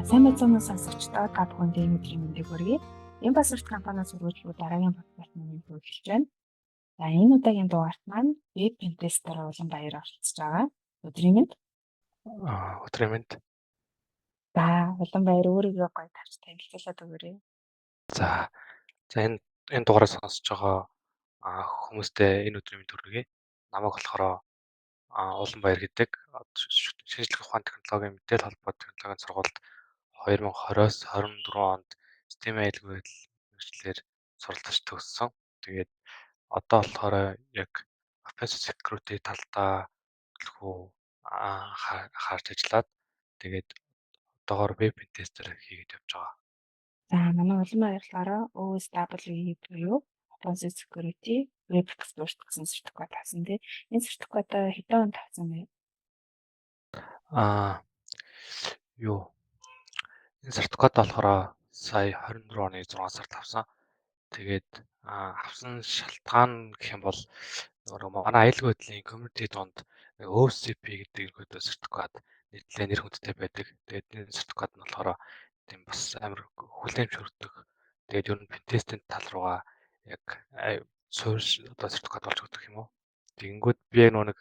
Сайн байцгаана уу, сонсогчдоо, та бүхэнд энэ өдрийн мэндийг хүргэе. Импасерт компаниас хүргэж буй дараагийн подкаст маань эхэлж байна. За, энэ удаагийн дугаарт маань web pentester Улан Баяр оролцож байгаа. Өдрийн мэнд. Аа, өдрийн мэнд. За, Улан Баяр, өөрийгөө гоё тавьж танилцуулаад өгөөрэй. За, энэ дугаарыг сонсож байгаа хүмүүстээ энэ өдрийн мэнд хүргэе. Намайг болохоор Улан Баяр гэдэг, шинжлэх ухааны технологийн мэдээлэл холбоо технологийн сургуульд 2020-оос 24 онд системийн аюулгүй байдал мэргэжлээр суралцаж төгссөн. Тэгээд одоо болохоор яг offensive security талдаа төлхөө харж ажиллаад, тэгээд одоогоор web pentester хийгээд явж байгаа. За, манай Улан Баяр болохоор OSWE буюу Offensive Security Web Expert гэсэн сертификат авсан, тий. Энэ сертификатаа хэдэн онд авсан бэ? Аа юу энэ сертификат болохоор сая 24 оны 6 сард авсан. Тэгээд авсан шалтгаан гэх юм бол нөгөө манай аюулгүй байдлын community дунд OCP гэдэг ерөнхийдөө сертификат нийтлээ нэр хүндтэй байдаг. Тэгээд энэ сертификат нь болохоор тийм бас амар хүлээмж өргөдөг. Тэгээд ер нь pentest-ийн тал руугаа яг суурь одоо сертификат болж өгдөг юм уу. Тэгэнгүүт би яг нөгөө нэг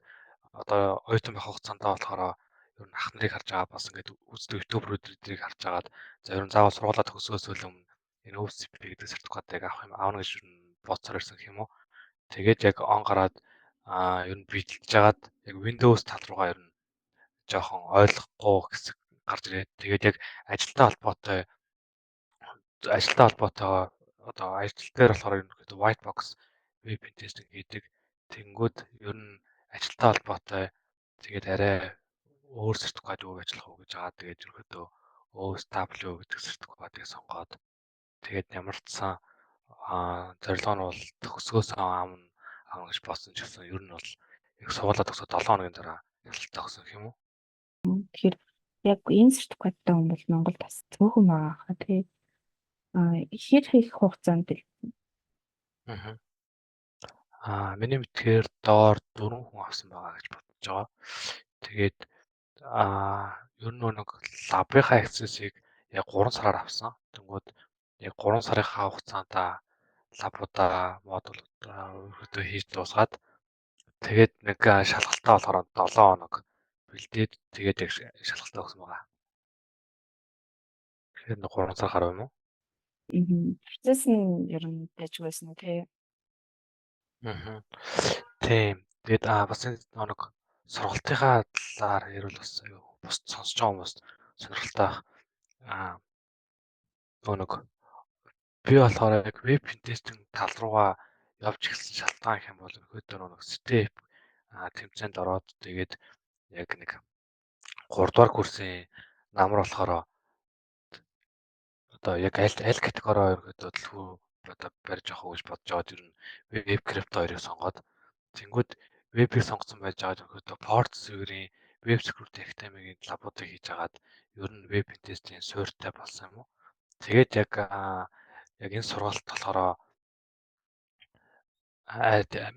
одоо оюутан байх хугацаанд болохоор ер нь ах нарыг харж байгаа, бас ингээд үздэг YouTuber-үүд зэрийг харж агаад, за, ер нь заавал сургуулаа төгсгөөс өмнө энэ OCP гэдэг сертификатыг авах юм аавна гэж ер нь бодсоор ирсэн гэх юм уу. Тэгээд яг он гараад ер нь биелж жагаад яг Windows тал руугаа ер нь жоохон ойлгохгүй хэсэг гарч ирээд, тэгээд яг ажилтай холбоотойгоо одоо ажил дээр болохоор ерөнхийдөө white box web testing хийдэг. Тэнгүүд ер нь ажилтай холбоотой тэгээд арай өөр сертификат юу ажиллах уу гэж байгаа. Тэгээд ерөнхийдөө OSW гэдэг сертификатыг сонгоод, тэгээд ямар ч сан зорилго нь бол төгсгөөс аавна аавна гэж бодсон ч гэсэн ер нь бол яг сургуулаа төгсөөд 7 хоногийн дараа ялалтаа өгсөн гэх юм уу? Тэгэхээр яг энэ сертификаттай хүн бол Монголд бас цөөхөн байгаа хаа, тий. Аа, хэр их хугацаанд бэлдсэн? Аа. Миний мэдхээр доор дөрвөн хүн авсан байгаа гэж бодож байгаа. Тэгээд ер нь нэг lab-ынхаа access-ыг яг 3 сараар авсан. Тэнгүүд яг 3 сарынхаа хугацаанд lab-уудаа, модулуудаа өөрөдөө хийж дуусгаад, тэгээд нэг шалгалтаа болохоор 7 хоног бэлдээд, тэгээд яг шалгалтаа өгсөн байгаа. Тэгэхээр нэг 3 сар гаруй юм уу? Аа. Процесс нь ер нь дажгүй байсан уу, тий? Аа. Тийм. Тэгээд бас энэ нэг сургалтынхаа талаар ярил бас аюу бус сонсож байгаа хүмүүс сонирхолтой байх. Нөгөө нэг би болохоор яг web testing тал руугаа явж эхэлсэн шалтгаан гэх юм бол ерөнхийдөө нэг step тэмцээнд ороод, тэгээд яг нэг 3 дугаар курсын намар болохоор одоо яг аль аль категорио ерөнхийдөө төлхөө одоо барьж авах уу гэж бодож байгаад, ер нь web crypto хоёрыг сонгоод, тэнгүүд вебийг сонгосон байж байгаа ерөнхийдөө PortSwigger-ийн Web Security Academy-гийн lab-уудыг хийж агаад ер нь web test-ийн суурьтай болсон юм уу. Тэгээд яг энэ сургалт болохоор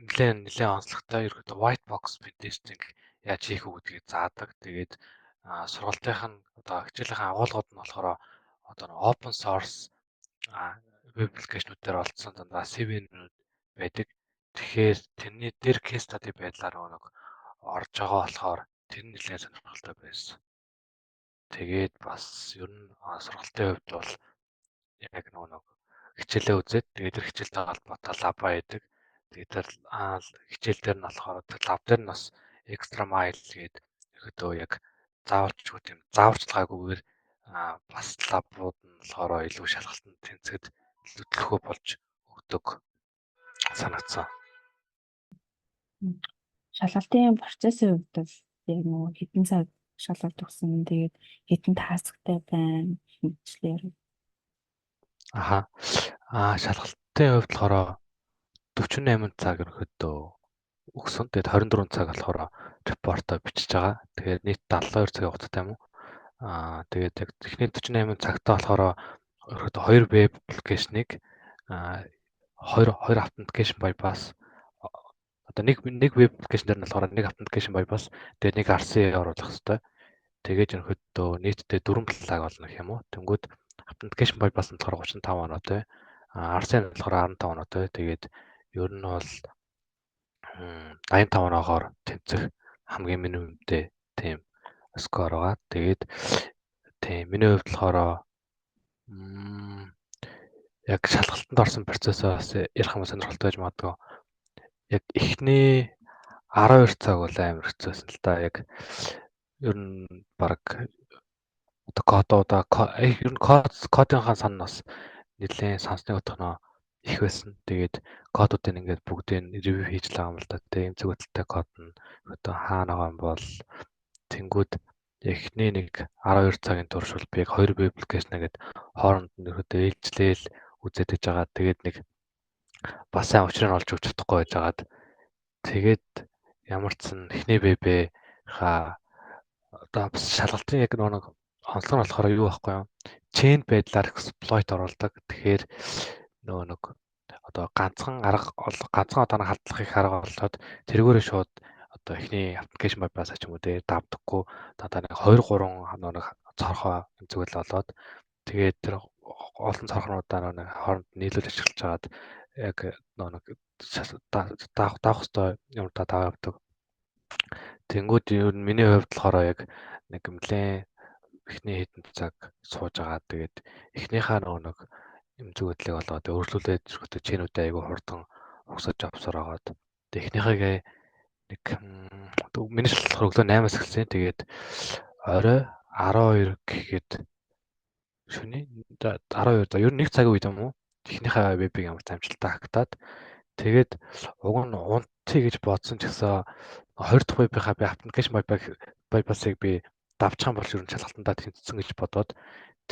нэлээд нэлээд онцлогтой, ерөнхийдөө white box testing яаж хийх үү гэдгийг заадаг. Тэгээд сургалтынх нь одоо хичээлийнхэн агуулгууд нь болохоор одоо open source web application-уудаар олдсон дандаа CVE-нүүд байдаг. Тэгэхээр тэрний дээр case study байдлаар нэг орж байгаа болохоор тэр нь нэлээд сонирхолтой байсан. Тэгээд бас ер нь сургалтын хувьд бол яг нөгөө нэг хичээлээ үзээд, тэгээд тэр хичээлтэй холбоотой lab-аа хийдэг. Тэгээд тэр хичээл дээр нь болохоор тэр lab дээр нь бас extra mile гээд ерөөдөө яг заавалчгүй тийм зааварчилгаагүйгээр бас lab-ууд нь болохоор илүү шалгалтанд тэнцэхэд илүү төлхөө болж өгдөг санагдсан. Шалгалтын процессын хувьд бол яг нөгөө хэдэн цаг шалгалт өгсөн, тэгээд хэдэн task-тай байна хэмжлээр? Аха. Шалгалтын хувьд болохоор 48 цаг ерөнхийдөө өгсөн. Тэгээд 24 цаг болохоор report-оо бичиж байгаа. Тэгээд нийт 72 цагийн хугацаатай юм уу? Тэгээд яг эхний 48 цагтаа болохоор ерөнхийдөө хоёр web application-ыг хоёр хоёр authentication bypass, одоо нэг нэг web application дээр нь болохоор нэг authentication bypass, тэгээд нэг RCA оруулах хэрэгтэй. Тэгээд ерөнхийдөө нийтдээ 4 flag болно гэх юм уу. Тэнгүүд authentication bypass нь болохоор 35 оноотой. RCA нь болохоор 15 оноотой. Тэгээд ер нь бол 85 оноогоор тэнцэх хамгийн минимумтэй тийм score байгаа. Тэгээд тийм, миний хувьд болохоор яг шалгалтанд орсон процессоо бас ярих юм сонирхолтой байж магадгүй. Яг эхний 12 цаг бол амар хэцүү байсан л да. Яг ер нь баг одоо кодуудаа, ер нь кодынхаа сан бас нэлээд сансны утганаа их байсан. Тэгээд кодуудыг ингээд бүгдийг review хийж л байгаа юм л да. Тэгээд эмзэг байдалтай код нь одоо хаана байгаа юм бол тэнгүүд эхний нэг 12 цагийн турш бол би яг хоёр веб application гээд хооронд нь ерөөдөө ээлжлээл үзээд байж байгаа. Тэгээд нэг бас сайн учрыг олж өгч чадахгүй байж байгаад, тэгээд ямар ч сан эхний вебээ ха одоо бас шалгалтын яг нэг онцлог нь болохоор юу байхгүй юу? Chain байдлаар exploit оруулдаг. Тэгэхээр нөгөө нэг одоо ганцхан арга, ганцхан одоо халдлахыг арга олоод тэргээрээ шууд одоо эхний authentication bypass ч юм уу те давдаггүй, одоо нэг 2 3 нэг цорхоо зүйл олоод, тэгээд тэр олон цорхнуудаа нэг хооронд нийлүүл ашиглаж хагаад яг нэг даах хэвээр юм да даваа явдаг. Тэнгүүд ер нь миний хувьд болохоор яг нэг нэлээд эхний хэдэн цаг сууж агаад, тэгээд эхнийхээ нөгөө нэг эмзэг хөдлөг олоод өөрчлүүлээд ирэхдээ chain үүдээ айгүй хурдан угсаж авсаар агаад, тэгээд эхнийхээ нэг миний шалгалт өглөө 8-аас эхэлсэн. Тэгээд орой 12 гэхэд шөнийн 12, за, ер нь 1 цагийн үед юм уу? Эхнийхээ вебийг ямар ч амжилттай hack таад, тэгээд уг нь унтъя гэж бодсон ч гэсэн 20 дахь вебийнхаа би authentication bypass-ыг би давчих юм бол ер нь шалгалтандаа тэнцсэн гэж бодоод,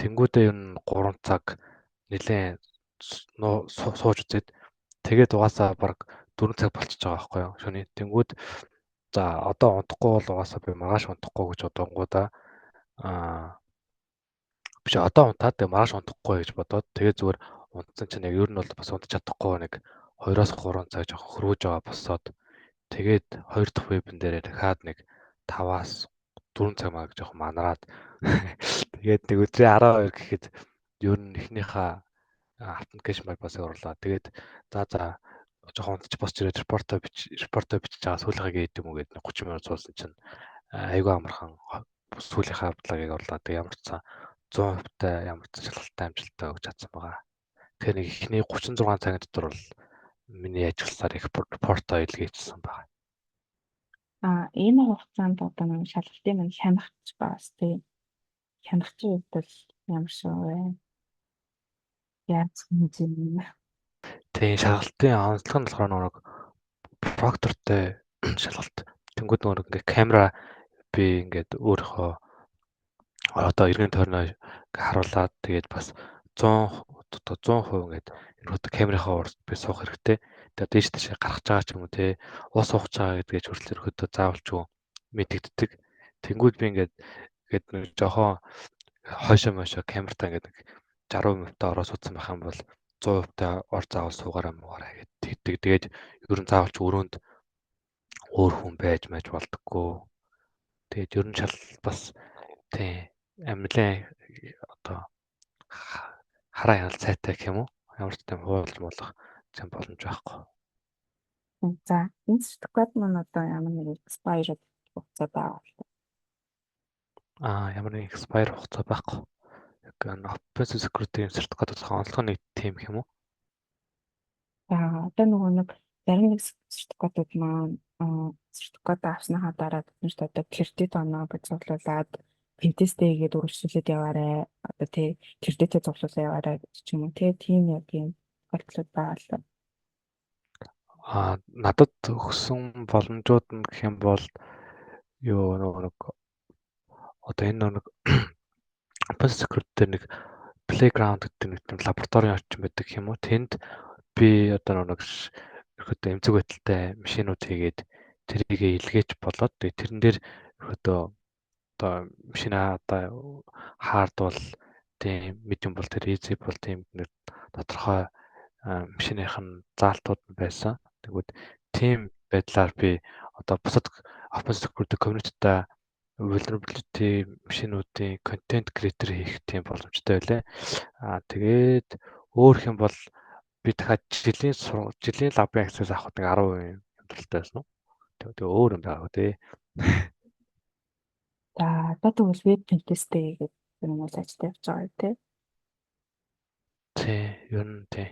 тэнгүүдээ ер нь 3 цаг нэлээд сууж үзээд, тэгээд угаасаа баг 4 цаг болчихж байгаа байхгүй юу шөнийн. Тэнгүүд за, одоо унтахгүй бол угаасаа би маргааш унтахгүй гэж бодонгуудаа, биш, одоо унтаад тэгээ маргааш унтахгүй гэж бодоод, тэгээ зүгээр унтсан чинь яг ер нь бол бас унтаж чадахгүй, нэг 2-оос 3 цаг жоохон хөрвөж байгаа босоод, тэгээд хоёр дахь вебэн дээрээ дахиад нэг 5-аас 4 цаг маяг жоохон манараад, тэгээд нэг өдрийн 12 гэхэд ер нь эхнийхээ authentication bypass-ыг орлоо. Тэгээд за жоохон унтчих босч ирээд report оо бичиж байгаа сүүлийнхээ гээд юм уу гээд 30 минут суусан чинь айгүй амархан сүүлийнхээ flag ыг орлоо. Тэгээд ямар ч сан 100% та ямар ч шалгалттай амжилттай өгч чадсан байгаа. Тэгэхээр нэг эхний 36 цагийн дотор бол миний ажилласаар их report оо илгээчихсэн байна. А энэ хугацаанд одоо нэг шалгалтын маань хянах байгаас тийм, хянахчийн хувьд бол ямар шиг вэ? Яаж хэмжээ? Тийм, шалгалтын онцлог нь болохоор нэг proctor той шалгалт. Тэнгүүд нөгөө нэг ингээ камера би ингээд өөрийнхөө одоо эргэн тойрноо ингээ харуулад, тэгээд бас 100 одоо 100% ингээд ерөөдөө камерынхаа урд би суух хэрэгтэй. Тэгээд дээш тийшээ гаргаж байгаа ч юм уу те ус уух байгаа гэдгээ ч хүртэл ерөөдөө заавалчгүй мэдэгддэг. Тэнгүүд би ингээд нэг жоохон хойшоо мошоо камертаа ингээд нэг 60% та ороо суудсан байх юм бол 100% та ор заавал суугаараа муугаараа гэд тэгдэг. Тэгээд ер нь заавалч өрөөнд өөр хүн байж мэж болдоггүй. Тэгээд ер нь шал бас тийм амлын одоо хараа ял цайтай гэх юм уу? Ямар ч тийм хуулж муулах тийм боломж байхгүй. За, энэ сертификат маань одоо ямар нэг expire хугацаа байгаа бол? Ямар нэг expire хугацаа байхгүй. Яг Offensive Security сертификат болохоор онцлог нэг тийм гэх юм уу? За, одоо нөгөө нэг зарим нэг сертификатууд маань сертификат авсныхаа дараа тэднэрт одоо кредит оноо цуглуулад pentest ээ хийгээд үргэлжлүүлээд яваарай. Одоо тий, кредитээ цуглуулаад яваарай гэж ч юм уу тий, тийм яг юм тохиолдлууд байгаа л. Надад өгсөн боломжууд нь гэх юм бол юу нөгөө нэг одоо энэ нэг Offensive Security дээр нэг playground гэдэг нэг тийм лабораторийн орчин байдаг юм уу? Тэнд би одоо нэг ерөөдөө эмзэг байдалтай машинууд хийгээд тэрийг илгээч болоод, тэгээ тэрэн дээр ерөөдөө одоо машина одоо hard бол тийм, medium бол тэр, easy бол тийм нэг тодорхой машиных нь заалтууд нь байсан. Тэгвэл тийм байдлаар би одоо бусад Offensive Security community-тай Vulnerability машинуудын content creator хийх тийм боломжтой байлээ. Тэгээд өөр юм бол би дахиад жилийн lab-ын access авахд нэг 10% хямдралтай байсан уу? Тэгээ өөр юм байгаа тий. За, одоо тэгвэл web pentest гэдэг юм уу ажил явж байгаа, тий? Тий, ер нь тий.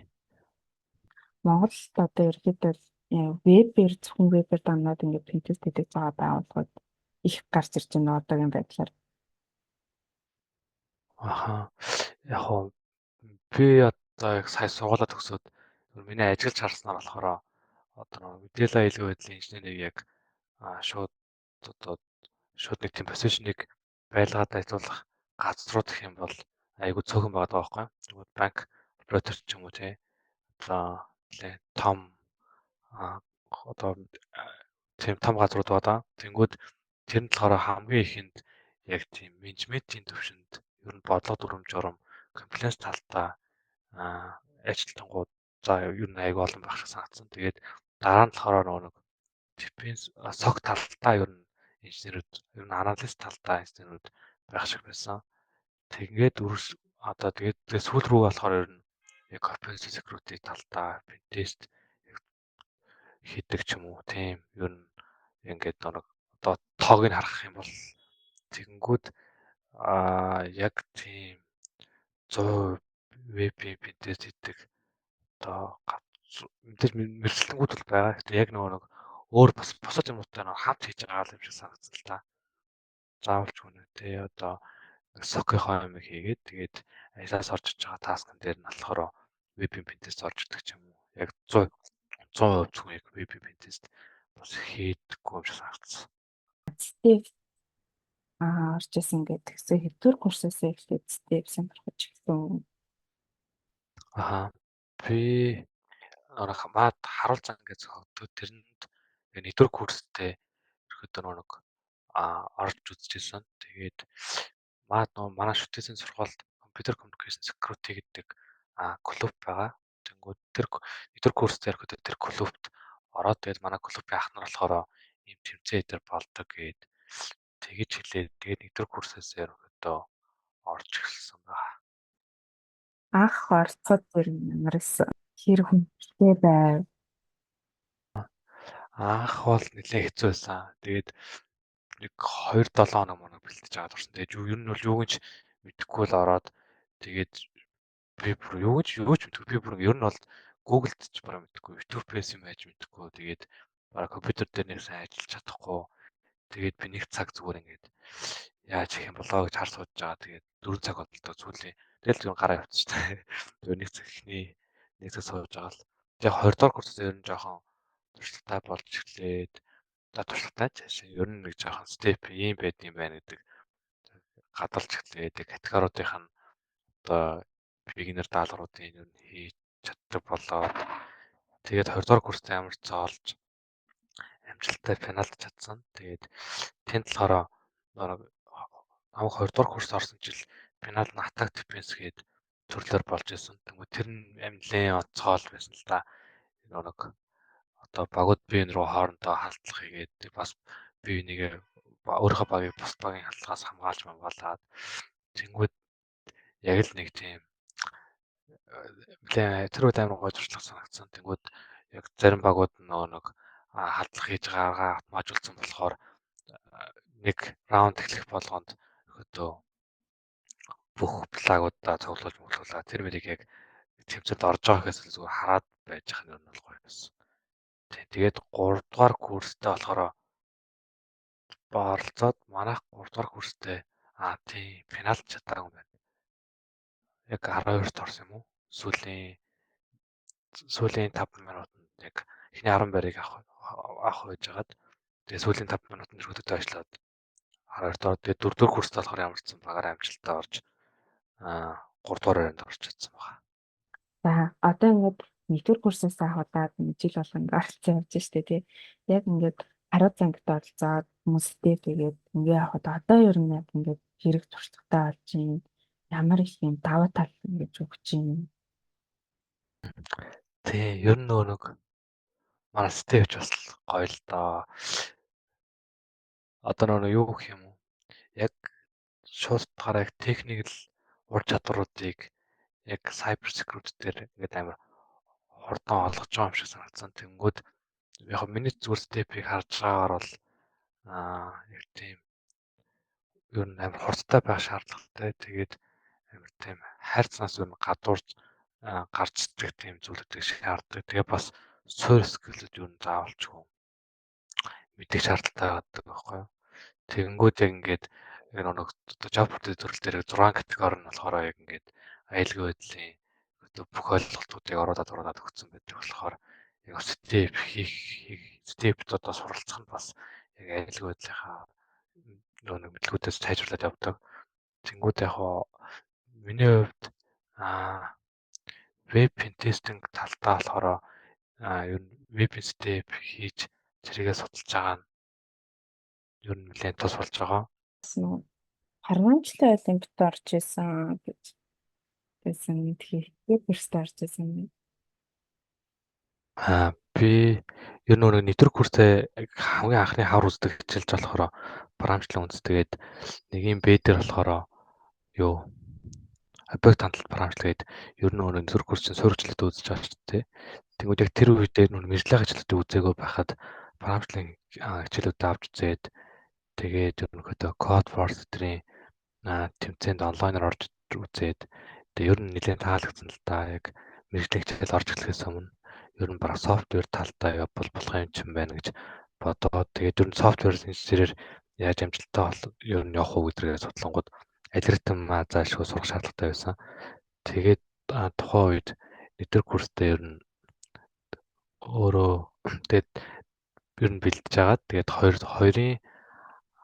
Монголд одоо ерөөхдөө вебээр, зөвхөн вебээр дамнаад ингээд pentest хийдэг байгаа байгууллагууд их гарч ирж байна одоогийн байдлаар. Аха. Яг хоо би одоо яг сая сургуулаа төгсөөд миний ажиллаж харснаар болохоор одоо мэдээлэл аюулгүй байдлын инженерийг яг шууд одоо шууд нэг тийм position-ыг байлгаад ажиллах газрууд гэх юм бол айгүй цөөхөн байгаа байхгүй. Тэгвэл банк оператор ч юм уу, тий. Одоо нэлээ том одоо тийм том газрууд байгаа. Тэнгүүд тэр нь болохоор хамгийн ихэнд яг тийм менежментийн төвшөнд ер нь бодлого, дүрэм журам, compliance талдаа ажилтнууд за ер нь айгүй олон байх шиг санагдсан. Тэгээд дараа нь болохоор нөгөө нэг defense SOC талдаа ер нь инженерүүд, ер нь аналист талдаа инженерүүд байх шиг байсан. Тэгээд үрс одоо тэгээд сүүл рүү болохоор ер нь яг offensive security талдаа pentest хийдэг ч юм уу, тийм, ер нь ингээд нэг одоо тоог нь харах юм бол тэгэнгүүт яг тийм 100% веб pentest хийдэг одоо мэдээж мэргэжилтэнгүүд бол байгаа. Гэхдээ яг нөгөө нэг өөр бас бусад юмнуудтай нэг хамт хийж байгаа юм шиг санагдсан л та. Заавалч үнэ те одоо SOC-ийнхоо юм хийгээд, тэгээд ажлаас орж иж байгаа task-ан дээр нь болохоор веб pentest орж идэг ч юм уу. Яг 100 100% зөвхөн яг веб pentest бас хийдэггүй юм шиг санагдсан. CTF орж исэн гэдэг. Тэгсэн хэдвэр курсаас эхлээд CTF сонирхож эхэлсэн? Аха. Би маад харуул зан гэж зохиогддог. Тэрэнд нэгдүгээр курстэй ерөөдөө нэг орж үзчихсэн. Тэгээд маад нөө манай шүтээсийн сургуульд Computer Communication Security гэдэг клуб байгаа. Тэнгүүд тэр нэгдүгээр курс дээр ерөөдөө тэр клубт ороод, тэгээд манай клубын ах нар болохоор ийм тэмцээн эдэр болдог гээд тэгэж хэлээд, тэгээд нэгдүгээр курсээс ерөөдөө орж эхэлсэн байна. Анх орцоод ер нь ямар эсэн? Хэр хүнтэй байв? Анх бол нэлээд хэцүү байсан. Тэгээд нэг 2 7 хоног моног бэлтэж аваад орсон. Тэгээд ер нь бол юуг ч мэдэхгүй л ороод, тэгээд би бүр юуг ч юу ч мэдэхгүй. Би бүр ер нь бол Google-д ч бараг мэдэхгүй, YouTube-ээс юм байж мэдэхгүй. Тэгээд бараг компьютер дээр нэг сайн ажиллаж чадахгүй. Тэгээд би нэг цаг зүгээр ингээд яаж хийх юм болоо гэж хар сууж байгаа. Тэгээд 4 цаг бололтой зүйлээ. Тэгэл зүгээр гараа явчихсан. Тэгээд нэг цаг, эхний нэг цаг сууж байгаа л. Тэгээд 20 дугаар курсээс ер нь жоохон туршлагатай болж эхлээд, за, туршлагатай ч цаашаа ер нь нэг жоохон step ийм байд юм байна гэдэг гадалж эхлээд, категориудынх нь одоо beginner даалгавруудын ер нь хийж чаддаг болоод, тэгээд 20 дугаар курст ямар ч зоолж амжилттай финалд чадсан. Тэгээд тэнд болохоор намайг 20 дугаар курст орсон жил финал нь attack defense гээд төрлөөр болж исэн. Тэнгүү тэр нь нэлээд онцгой байсан л да. Нэг одоо багууд бие рүү хоорондоо халдлага хийгээд, бас бие бинийгээ, өөрийнхөө багийг бус багийн халдлагаас хамгаалж хамгаалаад, тэнгүүд яг л нэг тийм нэлээд тэр үед амар гоё туршлага санагдсан. Тэнгүүд яг зарим багууд нөгөө нэг халдлага хийж байгаагаа автоматжуулсан болохоор нэг раунд эхлэх болгонд өдөө бүх flag-уудаа цуглуулж мөглүүлээ. Тэр мэрийг яг тэмцээнд орж байгаа гэхээс зүгээр хараад байж байгаа нь бол гоё байсан. Тэгээд 3 дугаар курстэй болохоор оролцоод, манайх 3 дугаар курстэй тийм финалд чадаагүй юм байна. Яг 12-т орсон юм уу? Сүүлийн 5 минутанд яг эхний 10 байрыг авах авах байж хагаад, тэгээ сүүлийн 5 минутанд өргөдөд ажиллаад 12-т ороод, тэгээ 4 дугаар курст болохоор ямар ч сан багаараа амжилттай орж 3 дугаар байранд орж чадсан байна. За, одоо ингээд нэгдүгээр курсаас аваад жил болгон ингээд оролцсон явж штэ, тий. Яг ингээд хариу зангт оролцоод хүмүүстэй тэгээд ингээ явахад одоо ер нь яг ингээд хэрэг туршлагатай болж байна. Ямар их юм давуу тал ингэж өгч юм? Тий, ер нь нөгөө нэг манай стевч бас гоё л доо. Одоо нөгөө юу гэх юм уу? Яг шууд утгаараа яг техник л ур чадваруудыг яг cyber security дээр ингээд амар хурдан олгож байгаа юм шиг санагдсан. Тэнгүүд яг миний зүгээр step-ийг харж байгаагаар бол яг тийм ер нь амар хурдтай байх шаардлагатай. Тэгээд амар тийм хайрцнаас ер нь гадуур гарч ирдэг тийм зүйлүүдийг шаарддаг. Тэгээ бас суурь skill үүд ер нь заавалчгүй мэдэх шаардлагатай байдаг байхгүй юу. Тэгэнгүүт яг ингээд яг нэг job portal төрөл дээр 6 категори нь болохоор яг ингээд аюулгүй байдлын одоо бүх ойлголтуудыг оруулаад өгсөн байдаг болохоор яг step хийх step одоо суралцах нь бас яг аюулгүй байдлынхаа нөгөө нэг мэдлэгүүдээс сайжруулад явдаг. Тэнгүүд яг хоо миний хувьд веб pentesting талдаа болохоор ер нь веб step хийж тэрийгээ судалж байгаа нь ер нь нэлээд тус болж байгаа. Програмчлалын олимпиад орж исэн гэж байсан. Тэгэхээр курст орж исэн юм. Би ер нь нөгөө network курсээ хамгийн анхны хавар үздэг хичээлж болохоор програмчлалын үндэс, тэгээд нэг юм Б дээр болохоор юу объект хандлт програмчлал гээд ер нь нөгөө network курс чинь суурь хичээлүүд үзэж байгаа шүү дээ. Тэнгүүд яг тэр үедээ нөгөө мэргэжлийн хичээлүүдийг үзээгүй байхад програмчлалын хичээлүүдээ авч үзээд, тэгээд ерөнхийдөө Codeforces төрлийн тэмцээнд онлайнаар орж үзээд, тэгээд ер нь нэлээд таалагдсан л да. Яг мэргэжлийн хичээл орж эхлэхээс өмнө ер нь бараг software талдаа явбал болох юм чинь байна гэж бодоод, тэгээд ер нь software инженерээр яаж амжилттай бол ер нь явах уу гэдгээ судлангууд алгоритм заашгүй сурах шаардлагатай байсан. Тэгээд тухайн үед network курстэй ер нь өөрөө тэгээд ер нь бэлдэж агаад, тэгээд хоёр хоёрын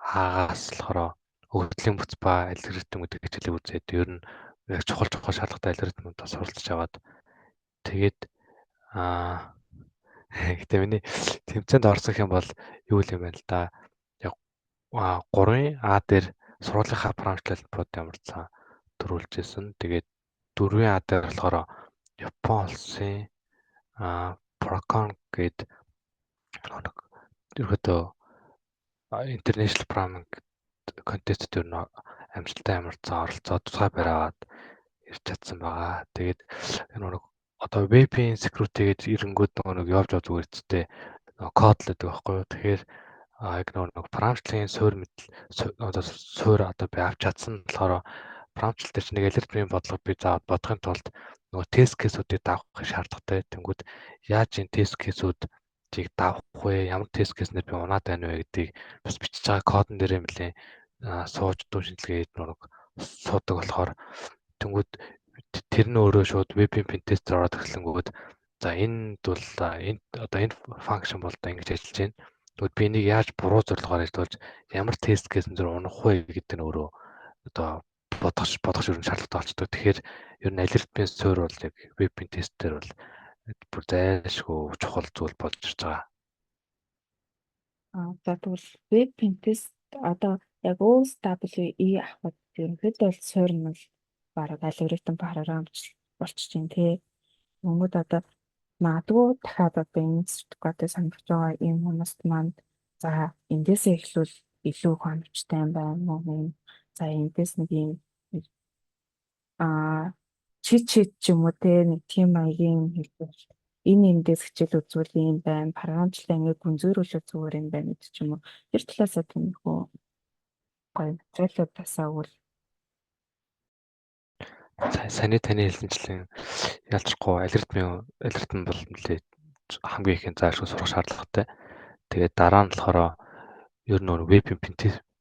А-гаас болохоор өгөгдлийн бүтэц ба алгоритм гэдэг хичээлийг үзээд, ер нь яг чухал чухал шаардлагатай алгоритмуудаа суралцж аваад, тэгээд гэтээ миний тэмцээнд орсон юм бол юу юм бэ л да. Яг 3-ын А дээр сургуулийнхаа програмчлал олимпиад ямарчсан төрүүлж исэн. Тэгээд 4-ийн А дээр болохоор Япон улсын Procon гээд нэг ерөөдөө International Programming Contest дээр нь амжилттай ямарчсан оролцоод, тусгай байр аваад ирж чадсан байгаа. Тэгээд нэг одоо веб-ийн security гэж ирэнгүүд нөгөө нэг явж явж зүгээр үсттэй код л гэдэг байхгүй юу. Тэгэхээр яг нөгөө нэг програмчлалын суурь мэдэл одоо суурь одоо би авч чадсан болохоор програмчлал дээр чинь нэг алгоритмын бодлого би заавал бодохын тулд нөгөө тест case үүдийг давах шаардлагатай. Тэнгүүд яаж энэ тест case үүдийг давах вэ? Ямар тест case нэр би унаад байна вэ гэдгийг бас бичиж байгаа кодон дээрээ нэлээ сууж дүн шинжилгээд нэг суудаг болохоор, тэнгүүд тэр нь өөрөө шууд веб-ийн pentest ээр ороод эхлэнгүүд, за, энэ бол энэ одоо энэ function бол одоо ингэж ажиллаж байна. Тэгвэл би энийг яаж буруу зорилгоор ажиллуулж, ямар тест case эн дээр унах вэ гэдэг нь өөрөө одоо бодох бодох ер нь шаардлагатай болчдөг. Тэгэхээр ер нь алгоритмын суурь бол яг веб-ийн тест дээр бол бүр зайлшгүй чухал зүйл болж ирж байгаа. За, тэгвэл веб pentest одоо яг OSWE авахд ерөнхийдөө бол суурь нь бол бараг алгоритм програмчлал болчих чинь тий. Мөнгөд одоо магадгүй дахиад одоо энэ сертификатыг сонирхож байгаа ийм хүмүүст маань за, эндээсээ эхлүүл илүү их оновчтой юм байна уу? За, эндээс нэг ийм cheat sheet ч юм уу те, нэг тийм маягийн хэлбэр, энэ эндээс хичээл үзүүл юм байна. Програмчлалаа ингээд гүнзгийрүүлэх зүгээр юм байна гэдэг ч юм уу. Тэр талаасаа тиймэрхүү гоё материалууд тасаа өгвөл. Саяны таны хэлсэнчлэн ялцрахгүй алгоритм бол нэлээд хамгийн ихэн заашгүй сурах шаардлагатай. Тэгээд дараа нь болохоор ер нь веб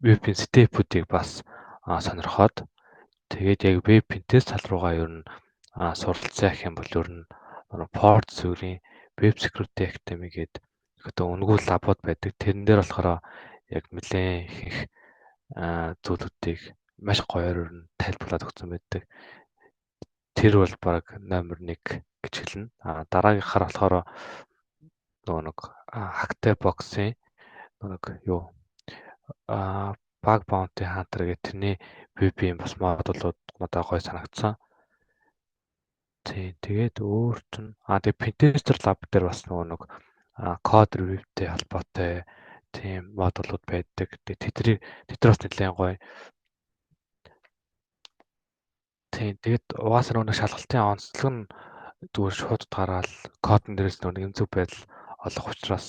веб-ийн step үүдийг бас сонирхоод, тэгээд яг веб pentest тал руугаа ер нь суралцъя гэх юм бол ер нь PortSwigger-ийн Web Security Academy гэдэг одоо үнэгүй lab ууд байдаг. Тэрэн дээр болохоор яг нэлээд их зүйлүүдийг маш гоёор ер нь тайлбарлаад өгсөн байдаг. Тэр бол баг номер 1 гэж хэлнэ. Дараагийнхаар болохоор нөгөө нэг Hack The Box-ын нэг юу Bug Bounty Hunter гэх тэрний веб-ийн бас модулууд надад гоё санагдсан. Тий, тэгээд өөр чинь тэгээ Pentester Lab дээр бас нөгөө нэг код review-тэй холбоотой Тийм модулууд байдаг. Тэгээд тэд нар бас нэлээд гоё. Тийм, тэгээд угаасаа нөгөө шалгалтын онцлог нь зүгээр шууд гараал кодон дээрээс нөгөө эмзэг байдал олох учраас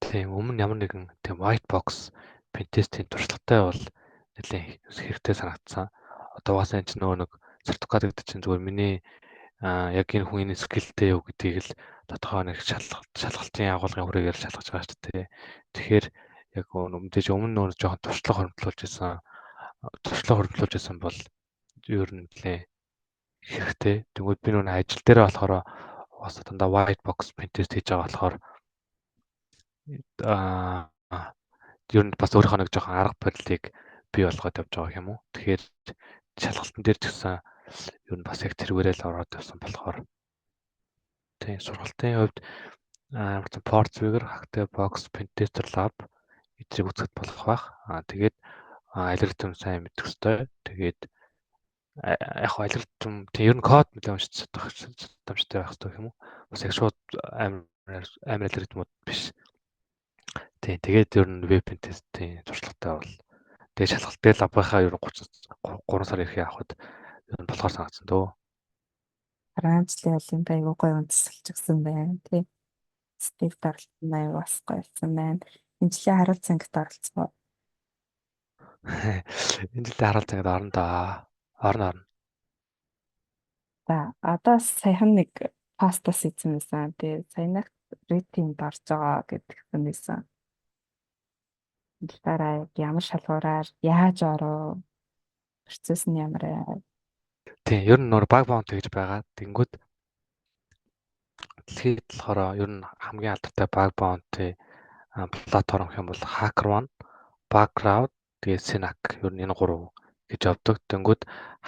тийм өмнө ямар нэгэн тийм white box pentest-ийн туршлагатай бол нэлээд хэрэгтэй санагдсан. Одоо угаасаа энэ чинь нөгөө нэг сертификат гэдэг чинь зүгээр миний яг энэ хүн энэ skill тэй юу гэдгийг л тодорхой нэг шалгалтын агуулгын хүрээгээр шалгаж байгаа шүү дээ. Тэгэхээр яг мэдээж өмнө нөгөө жоохон туршлага хуримтлуулж исэн бол ер нь нэлээд хэрэгтэй. Тэгвэл би нөгөө ажил дээрээ болохоор бас дандаа white box pentest хийж байгаа болохоор ер нь бас өөрийнхөө нэг жоохон арга барилыг бий болгоод явж байгаа юм уу. Тэгэхээр шалгалтын дээр ч гэсэн ер нь бас яг тэргээрээ л ороод явсан болохоор тийм, сургалтын хувьд ямар ч PortSwigger, Hack The Box, Pentester Lab эдрийг үзэхэд болох байх. Тэгээд алгоритм сайн мэдэх ёстой. Тэгээд яг алгоритм тийм ер нь код нэлээд уншиж чадах чадамжтай байх ёстой гэх юм уу. Бас яг шууд амар амар алгоритмууд биш. Тийм, тэгээд ер нь веб pentest-ийн туршлагатай бол тэгээд шалгалт дээр лабынхаа ер нь 33 сар эрхээ авахд ер нь болохоор санагдсан дөө. Дараа жилийн олимп айгуу гоё онцлчихсан байна тий. Стив оролцсон аяг бас гоё болсон байна. Энэ жилийн харуул цангт оролцсон уу? Энэ жилийн харуул цангад орно доо. Орно, орно. За, одоо саяхан нэг постос хийсэн байсан. Тэгээ саянах red team-д орж байгаа гэдгсэн байсан. Энэ талаараа ямар шалгуураар яаж оров? Процесс нь ямар вэ? Тийм, ер нь нөр bug bounty гэж байгаа. Тэнгүүд дэлхийд болохоор ер нь хамгийн алдартай bug bounty платформ гэх юм бол HackerOne, Bugcrowd, тэгээд Synack, ер нь энэ гурав гэж явдаг. Тэнгүүд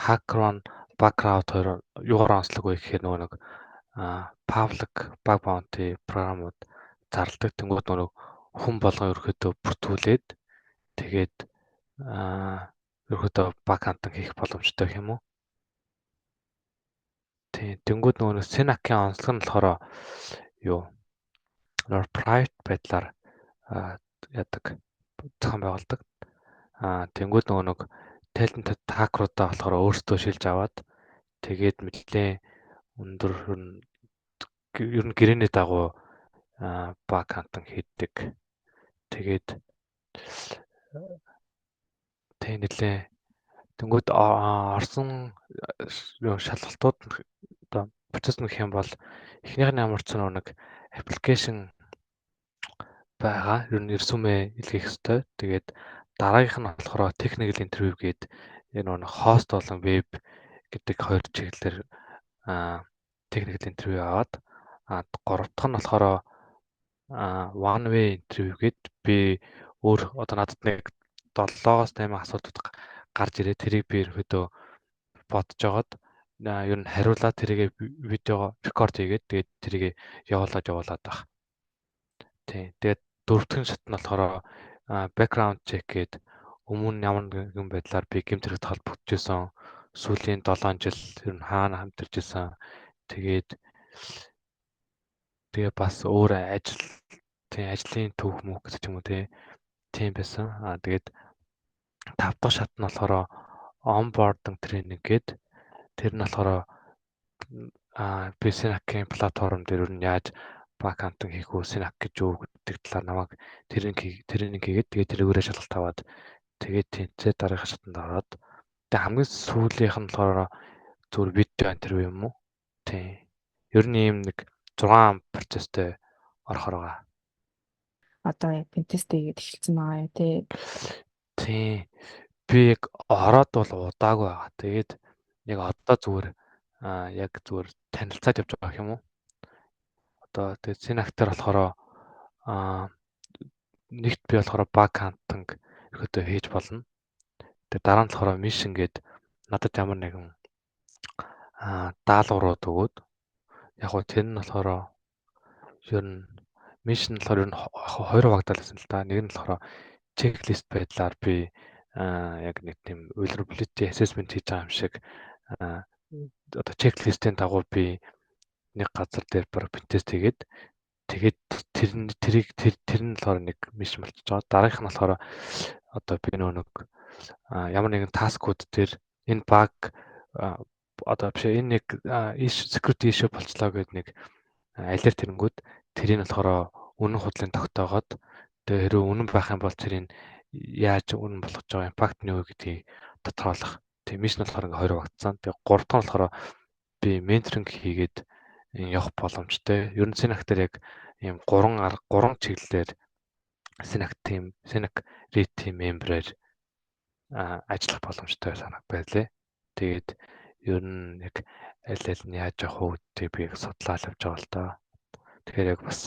HackerOne, Bugcrowd хоёр юугаар онцлог вэ гэхээр нөгөө нэг public bug bounty програмууд зарладаг. Тэнгүүд нөгөө хүн болгон ерөөхдөө бүртгүүлээд, тэгээд ерөөхдөө bug hunting хийх боломжтой гэх юм уу. Тийм. Тэнгүүд нөгөө нэг Synack-ийн онцлог нь болохоор юу нөгөө private байдлаар яадаг, зохион байгуулдаг. Тэнгүүд нөгөө нэг talented hacker-уудаа болохоор өөрсдөө шилж аваад, тэгээд нэлээд өндөр ер нь гэрээний дагуу bug hunting хийдэг. Тэгээд тэг нэлээ тэнгүүд орсон шалгалтууд, одоо процесс нь гэх юм бол эхнийх нь ямар ч нэг application байгаа. Ер нь resume илгээх ёстой. Тэгээд дараагийнх нь болохоор technical interview гээд энэ нэг host болон web гэдэг хоёр чиглэлээр technical interview аваад, гурав дахь нь болохоор one way interview гээд би өөр одоо надад нэг 7-оос 8 асуултууд гарч ирээд, тэрийг би ерөнхийдөө бодож жагаад ер нь хариулаад, тэрийг видеого рекорд хийгээд, тэгээд тэрийг явуулаад явуулаад байх. Тийм. Тэгээд дөрөвдүгээр шат нь болохоор background check гээд өмнө ямар нэгэн байдлаар би гэмт хэрэгт холбогдож исэн. Сүүлийн 7 жил ер нь хаана хамтарч исэн. Тэгээд тэгээ бас өөр ажил, тийм, ажлын түүх мөх гэдэг ч юм уу, тийм байсан. Тэгээд тав дахь шат нь болохоор onboarding training гээд тэр нь болохоор би Synack-ийн платформ дээр ер нь яаж bug hunting хийх үү, Synack гэж юу гэдэг талаар намайг тренинг хийгээд, тэгээд тэрүүгээрээ шалгалт аваад, тэгээд тэнцээ дараагийнхаа шатанд ороод, тэгээд хамгийн сүүлийнх нь болохоор зүгээр видео интервью юм уу? Тийм. Ер нь ийм нэг 6 процесстэй орохоор байгаа. Одоо яг pentest хийгээд эхэлсэн байгаа юу тий? Тийм. Би яг ороод бол удаагүй байгаа. Тэгээд яг одоо зүгээр яг зүгээр танилцаад явж байгаа юм уу? Одоо тэгээд Synack дээр болохоор нэгт би болохоор bug hunting ерөөдөө хийж болно. Тэгээд дараа нь болохоор mission гээд надад ямар нэгэн даалгаврууд өгөөд, яг гоо тэр нь болохоор ер нь mission болохоор ер нь хоёр хуваагдал байсан л да. Нэг нь болохоор checklist байдлаар би яг нэг тийм vulnerability assessment хийж байгаа юм шиг одоо checklist-ийн дагуу би нэг газар дээр баг pentest хийгээд Тэгээд тэр нь тэрийг тэр тэр нь болохоор нэг mission болчихж байгаа. Дараагийнх нь болохоор одоо би нөгөө нэг ямар нэгэн task ууд дээр энэ bug, одоо биш, энэ нэг security issue болчлоо гэдэг нэг alert ирэнгүүт тэрийг болохоор үнэн худлын тогтоогоод, тэгээ хэрвээ үнэн байх юм бол тэрийг яаж үнэн болгож байгаа, impact нь юу гэдгийг тодорхойлох. Тэгээ mission болохоор ингээ хоёр багтсан. Тэгээ гурав дахь нь болохоор би mentoring хийгээд явах боломжтой. Ер нь Synack дээр яг ийм гурван арга, гурван чиглэлээр Synack team, Synack Red team member-ээр ажиллах боломжтой санаг байлээ. Тэгээд ер нь яг аль аль нь яаж явах уу гэдгийг би судлаад явж байгаа л доо. Тэгэхээр яг бас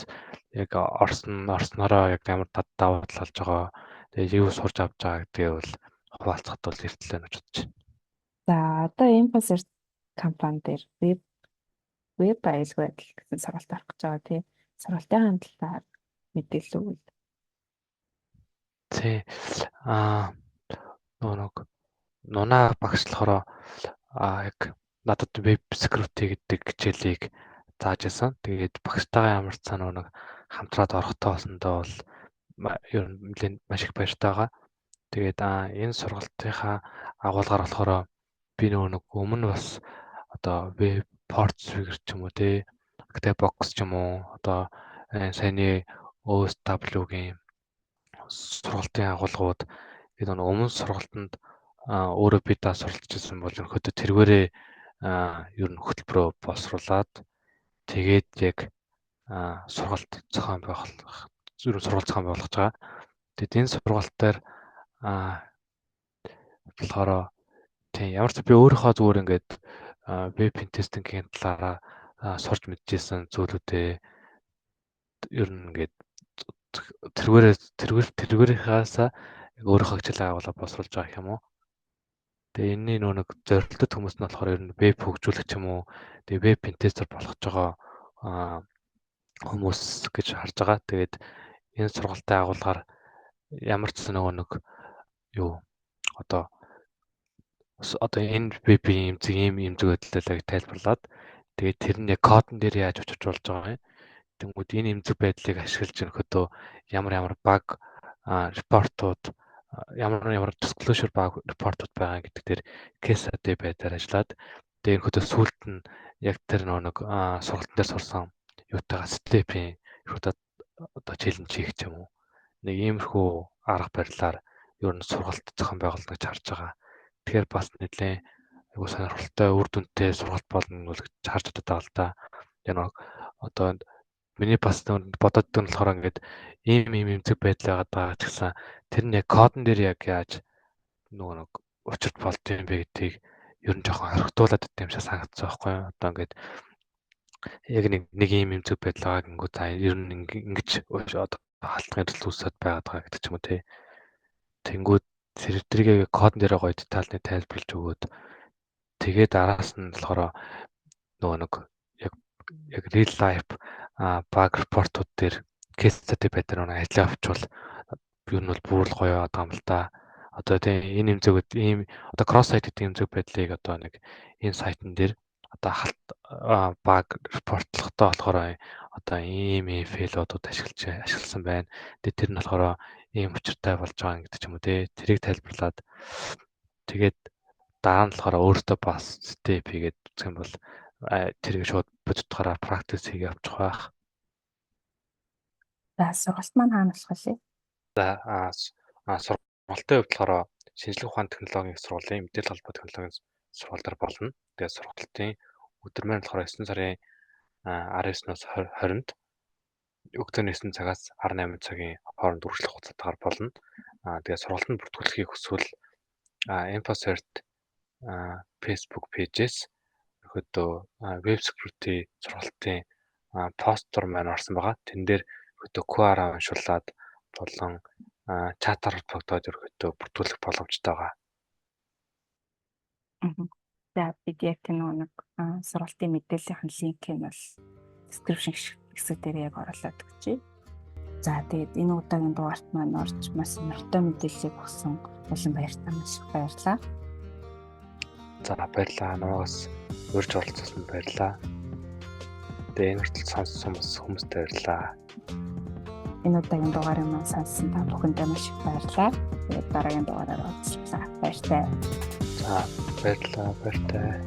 яг орсноороо яг ямар давуу тал болж байгаа, тэгээ юу сурч авч байгаа гэдгээ бол хуваалцахад бол эртэл байна гэж бодож байна. За, одоо InfoCert компани дээр веб аюулгүй байдал гэсэн сургалт орох гэж байгаа, тий. Сургалтын талаар мэдээлэл өгвөл. Тий. Нөгөө нэг нунаа багш болохоор яг надад web security гэдэг хичээлийг зааж байсан. Тэгээд багштайгаа ямар ч сан нэг хамтраад орохдоо болсондоо бол ер нь нэлээд маш их баяртай байгаа. Тэгээд энэ сургалтынхаа агуулгаар болохоор би нөгөө нэг өмнө бас одоо web PortSwigger ч юм уу, те, Hack The Box ч юм уу, одоо саяны OSW-гийн сургалтын агуулгууд гэдэг нэг өмнө сургалтанд өөрөө би та суралцж ирсэн бол ерөнхийдөө тэргээрээ ер нь хөтөлбөрөө боловсруулад, тэгээд яг сургалт зохион байгуулах, ер нь сургалт зохион байгуулах байгаа. Тэгээд энэ сургалтаар болохоор тийм ямар ч би өөрийнхөө зүгээр ингээд веб pentesting ийн талаараа сурч мэдчихсэн зүйлүүдээ ер нь ингээд тэргээрээ тэргүүрийнхаасаа өөрийнхөө хичээл агуулга боловсруулж байгаа юм уу. Тэгээ энэний нөө нэг зорилттой хүмүүс нь болохоор ер нь веб хөгжүүлэх ч юм уу, тэгээ веб pentester болох гэж байгаа хүмүүс гэж харж байгаа. Тэгээд энэ сургалтын агуулгаар ямар ч нөгөө нэг юу одоо энэ вебийн эмзэг, ийм эмзэг байдлыг тайлбарлаад, тэгээд тэр нь яг кодон дээр яаж учирч болж байгаа юм. Тэнгүүд энэ эмзэг байдлыг ашиглаж ерөнхийдөө ямар ямар bug report ууд, ямар ямар disclosure bug report ууд байгаа гэдэг дээр case study байдлаар ажиллаад, тэгээд ерөнхийдөө сүүлд нь яг тэр нөгөө нэг сургалтын дээр сурсан юутайгаа step-ийн ерөнхийдөө одоо challenge хийх ч юм уу. Нэг иймэрхүү арга барилаар ер нь сургалт зохион байгуулна гэж харж байгаа. Тэгэхээр бас нэлээд айгуу сонирхолтой, үр дүнтэй сургалт болно гэж харж байгаа л да. Яг нэг одоо миний бас бодоод нь болохоор ингээд ийм ийм эмзэг байдал байгаад байгаа ч гэсэн тэр нь яг кодон дээр яг яаж нөгөө нэг учирч болд юм бэ гэдгийг ер нь жоохон хоригдуулаад байт юм шиг санагдсан байхгүй юу. Одоо ингээд яг нэг нэг ийм эмзэг байдал байгаа гингүү, за, ер нь ингэж одоо халдлагын эрсдэл үүсээд байгаад байгаа гэдэг ч юм уу, тий. Тэнгүүд тэр тэрийг кодон дээр гоё детальны тайлбарлаж өгөөд, тэгээд араас нь болохоор нөгөө нэг яг яг real life bug report ууд дээр case study байдлаар нэг ажиллаа авчвал ер нь бол бүр л гоё байгаа юм л да. Одоо тийм энэ эмзэгүүд ийм одоо cross site гэдэг эмзэг байдлыг одоо нэг энэ сайтн дээр одоо халт bug report лохдоо болохоор одоо ийм ийм file уудууд ашигласан байна. Тэгээ тэр нь болохоор ийм учиртай болж байгаа гэдэг ч юм уу, те. Тэрийг тайлбарлаад, тэгээд дараа нь болохоор өөртөө бас step хийгээд үзэх юм бол тэрийг шууд бодитохороо practice хийгээ явчих байх. За, сургалт маань хаана болох вэ? За, сургалтын хувьд болохоор шинжлэх ухааны технологийн сургуулийн мэдээлэл холбоо технологийн сургууль дээр болно. Тэгээд сургалтын өдөр маань болохоор 9 сарын 19-наас 20-нд өглөөний 9 цагаас 18 цагийн хооронд үргэлжлэх хугацаатайгаар болно. Тэгээд сургалтанд бүртгүүлэхийг хүсвэл InfoCert Facebook page-ээс ерөнхийдөө web security сургалтын постэр маань орсон байгаа. Тэн дээр ерөнхийдөө QR уншуулад болон чатаар холбогдоод ерөнхийдөө бүртгүүлэх боломжтой байгаа. За, бид яг тэр нэг сургалтын мэдээллийн линкийг бол description хэсэг дээр яг оруулаад өгчээ. За, тэгээд энэ удаагийн дугаарт маань орж маш сонирхолтой мэдээллийг өгсөн болон баяртай, маш их баярлалаа. За, баярлалаа. Намайг бас урьж оролцуулсанд баярлалаа. Тэгээ энэ хүртэл сонссон хүмүүст баярлалаа. Энэ удаагийн дугаарыг маань сонссон та бүхэндээ маш их баярлалаа. Тэгээд дараагийн дугаараар уулзлаа. Баяртай. За, баярлалаа, баяртай.